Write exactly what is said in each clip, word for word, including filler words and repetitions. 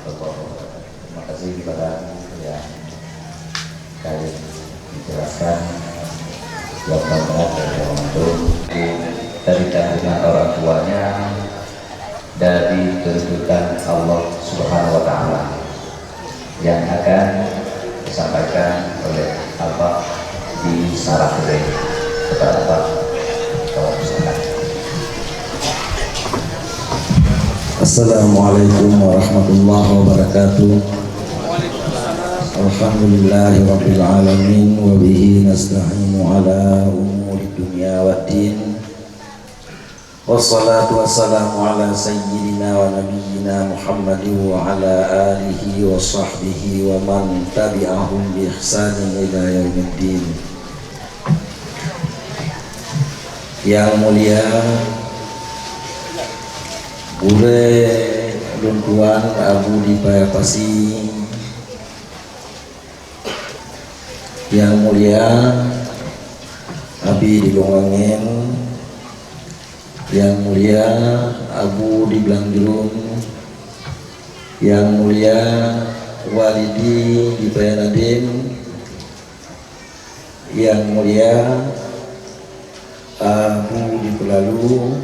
Terima kasih kepada yang tadi dijelaskan, yang benar dari orang tua. Dari tanggungan orang tuanya, dari tuntutan Allah Subhanahu wa Ta'ala yang akan disampaikan oleh Abah di Sarah Gede kepada Abah. Tolong silakan. Assalamualaikum warahmatullahi wabarakatuh. Alhamdulillahirabbil alamin, wa bihi nasta'inu ala umuri dunya waddin. Wassalatu wassalamu ala sayyidina wa nabiyyina Muhammadin wa ala alihi wa sahbihi wa man tabi'ahum bi ihsanin ila yaumiddin. Yang mulia Gurée lôn tuan Abu di Paya Pasi, yang mulia Abi di Lông Angén, yang mulia Abu di Blang Jruen, yang mulia Walidi di Paya Nadem, yang mulia Abu di Peulalu,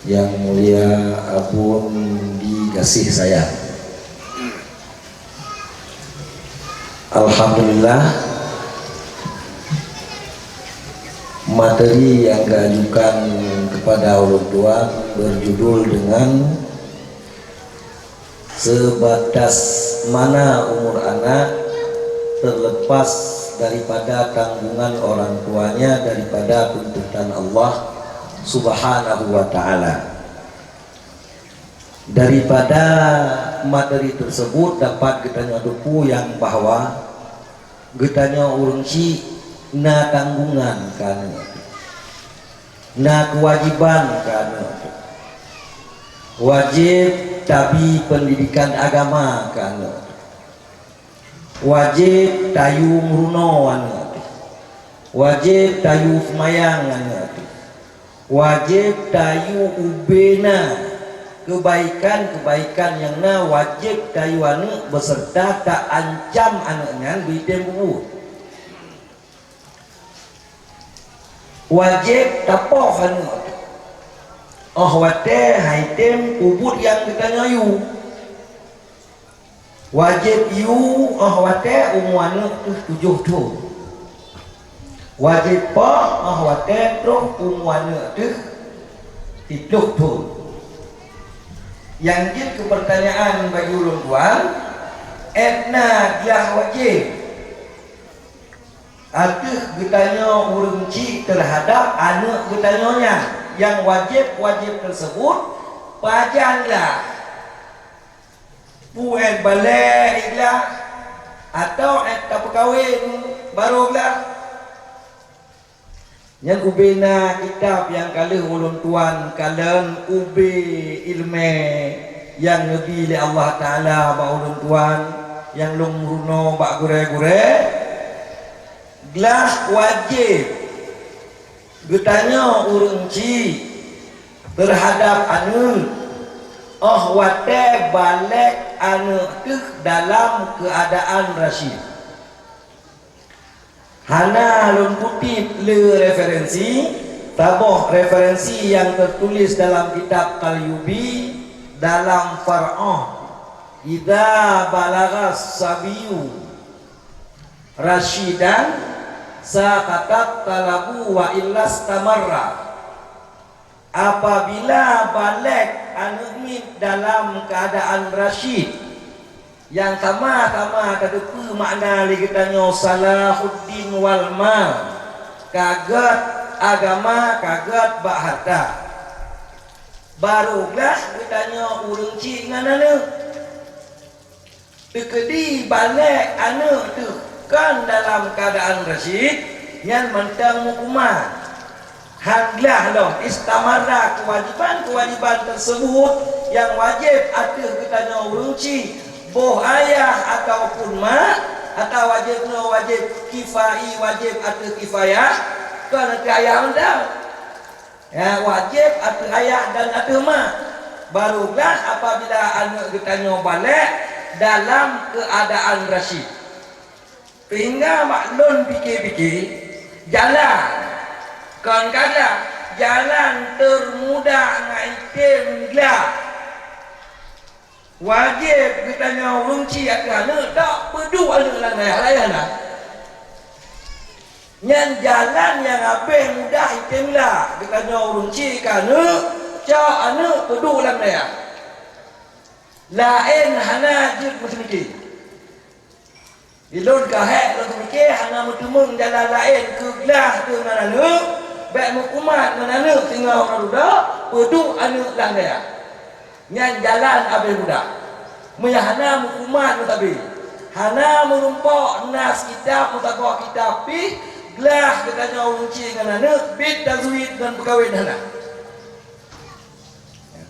yang mulia Abon di Gaséh Sayang. Alhamdulillah, materi yang geuajukan kepada ulôn tuan berjudul dengan sebatas mana umur anak terlepas daripada tanggungan orang tuanya, daripada tuntutan Allah Subhanahu wa Ta'ala. Daripada materi tersebut dapat geutanyoe teupeue nyang bahwa geutanyoe ureuëng syiek na tanggungan keu aneuk, na keuwajiban keu aneuk. Wajéb tabi peundidikan agama keu aneuk. Wajéb tayue meurunoe aneuk. Wajéb tayue seumayang aneuk. Wajéb tayue ubé na keubaikan-keubaikan nyang na wajéb tayue aneuk, beuseurta ta-ancam aneuk nyan beuitem peubuet. Wajéb tapoh aneuk óh watée hai tem peubuet nyang geutanyoe yue. Wajéb yue óh watée umu aneuk teuh tujoh thon. Wajéb poh óh watée troh umu aneuk teuh siplôh thon. Nyang jeuet keu peurtanyaan bagi ulôn tuan, ék na glah wajéb ateueh geutanyoe ureuëng syiek teuhadab aneuk geutanyoe nyan, nyang wajéb-wajéb teuseubut pajan glah. Peue ék balek glah, atawa ék tapeukawen barô glah? Nyan ubé na kitab nyang ka lheueh ulôn tuan kalon ubé iéleumé nyang neubi lé Allah Taala bak ulôn tuan nyang lôn meurunoe bak gurée-gurée. Glah wajéb geutanyoe ureuëng syiek teuhadab aneuk óh watée balek aneuk teuh dalam keuadaan rasyid. Hana lôn kutip le referensi, saboh referensi nyang teutuléh dalam kitab Qalyubi dalam Far'ah, "Idza balagha sabiyyu rasyidan saqatat talabu wa illa istamarra." Apabila balek aneuk miet dalam keuadaan rasyid, nyang sama-sama tateupeue makna lé geutanyoe salahuddin wal mal, ka gét agama, ka gét bak hareuta, barô glah geutanyoe ureuëng syiek ngon aneuk. Teukeudi balek aneuk teuh kon dalam keuadaan rasyid, nyan mantong meukuman. Han glah lom istamarra keuwajiban-keuwajiban teuseubut nyang wajéb ateueh geutanyoe ureuëng syiek, boh ayah ataupun mak, atawa wajéb nyoe wajéb kifai, wajéb ateueh kifayah, kon ateueh ayah mantong. Ya, wajéb ateueh ayah dan ateueh mak. Baru glah apabila aneuk geutanyoe balek dalam keuadaan rasyid. Sehingga bak lôn pike-pike, jalan, kon ka glah, jalan teumudah ngon item glah. Wajéb geutanyoe ureuëng chik ateueh aneuk tok peuduek aneuk lam dayah, laén hana. Nyan jalan nyang habéh mudah item glah, geutanyoe ureuëng chik keu aneuk, cok aneuk peuduek lam dayah. Laén hana jeuet meuseumiké. Di lôn ka hék lôn teumike hana meuteumeung jalan laén keu glah deungon aneuk, bék meukumat ngon aneuk singoh uroe dudoe, peuduek aneuk lam dayah. Nyan jalan abéh mudah. Meunyo hana meukumat meusabe, hana meurumpok nas kitab meusaboh kitab pih, glah geutanyoe ureuëng chik ngon aneuk, bit tazwid ngon peukawen hana.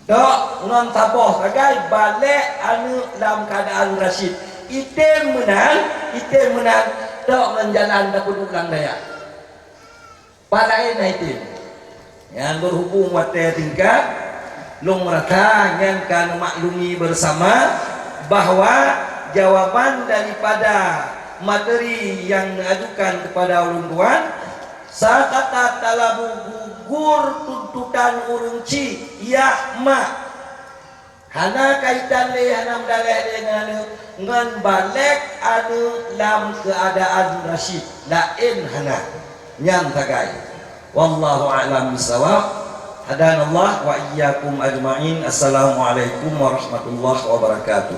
Tok ngon saboh sagai balek aneuk lam keuadaan rasyid. Item meunan, item meunan tok ngon jalan tapeuduek lam dayah. Palaén na item. Nyang berhubung watée tingkat, lôn meurasa nyan ka neumaklumi bersama bahwa jawaban daripada materi yang neuajukan kepada ulôn tuan, sakata talabu gugur tuntutan ureuëng chik, yah mak. Hana kaitan lé, hana meudaléh lé ngon aneuk, ngon balek aneuk lam keuadaan rasyid, laén hana. Nyan sagai. Wallahu a'lam bissawab. Hadanallah wa iyyakum ajma'in. Assalamualaikum warahmatullahi wabarakatuh.